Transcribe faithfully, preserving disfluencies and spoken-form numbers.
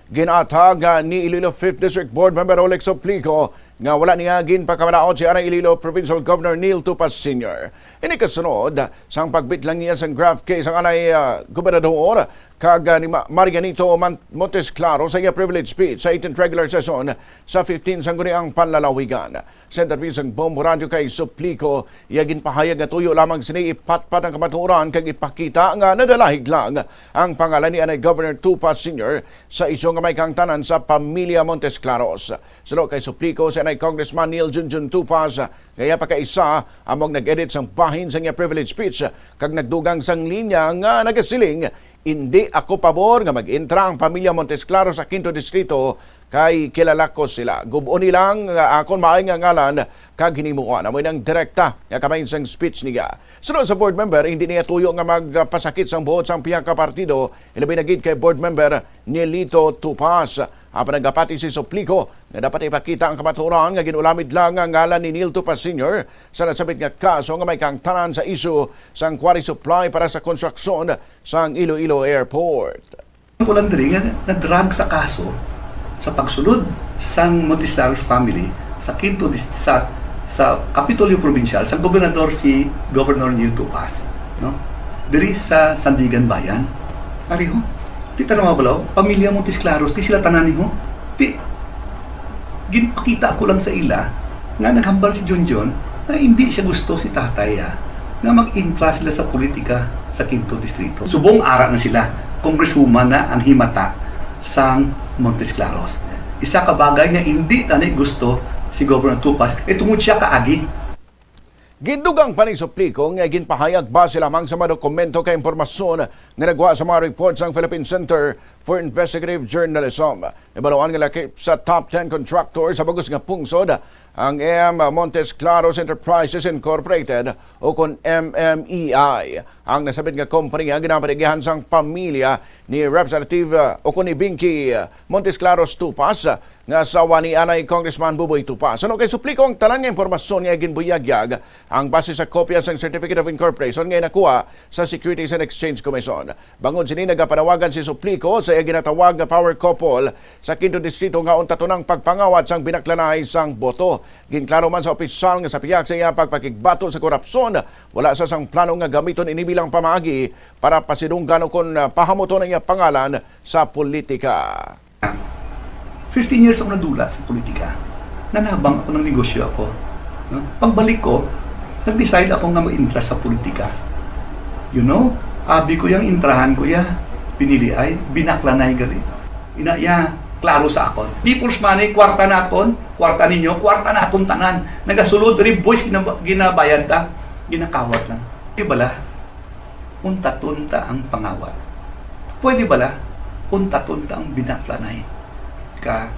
Ginatag, ah, ni Iloilo Fifth District Board Member Rolex Suplico nga wala niya ginpakamalaot si anay Iloilo Provincial Governor Neil Tupas Senior. Ini kasunod sang pagbitlang niya sang graft case ang anay, ah, gobernador kag, ah, ni Ma-, Marianito Man-, Montes Claro sa iya privilege speech sa eighteenth regular session sa fifteen Sangguniang Panlalawigan. Sa interview sang Bombo Radyo kay Suplico, iya ginpahayag nga tuyo lamang sini ipatpat ang kamatuoran kag ipakita nga nadalahig lang ang pangalan ni anay Governor Tupas Senior sa isyu nga may kaangtanan sa pamilya Montes Claros. Suno kay Suplico, si anay Congressman Neil Junjun Tupas nga iya pa kaisa amo ang nag-edit sang bahin sang iya privilege speech kag nagdugang sang linya nga nagasiling, "Indi ako pabor nga mag-entra ang pamilya Montes Claro sa Quinto Distrito kay kilala ko sila. Gub-on nila nga akon maay nga ngalan kag hinimuan." Amo nang direkta nga kamay sang speech niya. Suno sa board member, hindi niya tuyo nga magpasakit sang buot sang pihak ka partido, ilabi na gid kay board member Nelito Tupas. Apan nagapati si Suplico nga dapat ipakita ang kamatuoran nga gin-ulamid lang ang ngalan ni Neil Tupas Senior sa nasabit nga kaso nga may kaangtanan sa isyu sang quarry supply para sa konstruksyon sang Iloilo Airport. Ko lang diri nga na-drag sa kaso sa pagsulod sang Montes Claros family sa Quinto Dis-, sa, sa Kapitolyo Provincial sa gobernador si Governor Neil Tupas, no? Diri sa Sandigan Bayan. Ari ho, kita na mga balaw, pamilya Montes Claros, di sila tanan ni ho. Di, ginpakita ko lang sa ila nga naghambal si Junjun nga hindi siya gusto si tatay, ah, nga mag-intra sila sa politika sa Quinto Distrito. Subong ara na sila, congresswoman na ang himata sang Montes Claros. Isa ka bagay nga hindi tani gusto si Governor Tupas, eh, tungod siya kaagi. Gindugang pa ni Suplico nga ginpahayag base lamang sa mga dokumento kag impormasyon nga nagwa sa mga report sang Philippine Center for Investigative Journalism. Nabaluan nga lakip sa top ten contractor sa bug-os nga pungsod ang M Montes Claros Enterprises Incorporated, o kon M M E I. Ang nasabit nga kompanya ginapatigihan sang pamilya ni Representative, uh, o kon ni Binky, uh, Montes Claros Tupas, uh, nga asawa ni anay Congressman Buboy Tupas. Suno kay Suplico, ang tanan nga impormasyon nga ginbuyagyag ang base sa kopya sang Certificate of Incorporation nga nakuha sa Securities and Exchange Commission. Bangod sini, nagapanawagan si Suplico sa iya ginatawag nga power couple sa Quinto Distrito nga untaton ang pagpangawat sang binaklanay sang boto. Ginklaro man sa opisyal nga sa pihak sa iya pagpakigbato sa korupsyon, wala sa sang plano nga gamiton ini bilang pamaagi para pasidunggan o kon, ah, pahamuton ang iya pangalan sa politika. Fifteen years ako nadula sa politika. Nanabang ako, nagnegosyo ako. No? Pagbalik ko, nag-decide ako nga mag-intra sa politika. You know, abi ko yang intrahan ko ya, pinili ay, binaklanay gali. Ina ya, klaro sa akon. People's money, kwarta naton, kwarta ninyo, kwarta naton tanan. Nagasulod, diri buwis ginab-, ginabayad ta, ginakawat lang. Di bala? Untaton ta ang pangawat. Pwede bala? Untaton ta ang binaklanay. Ka,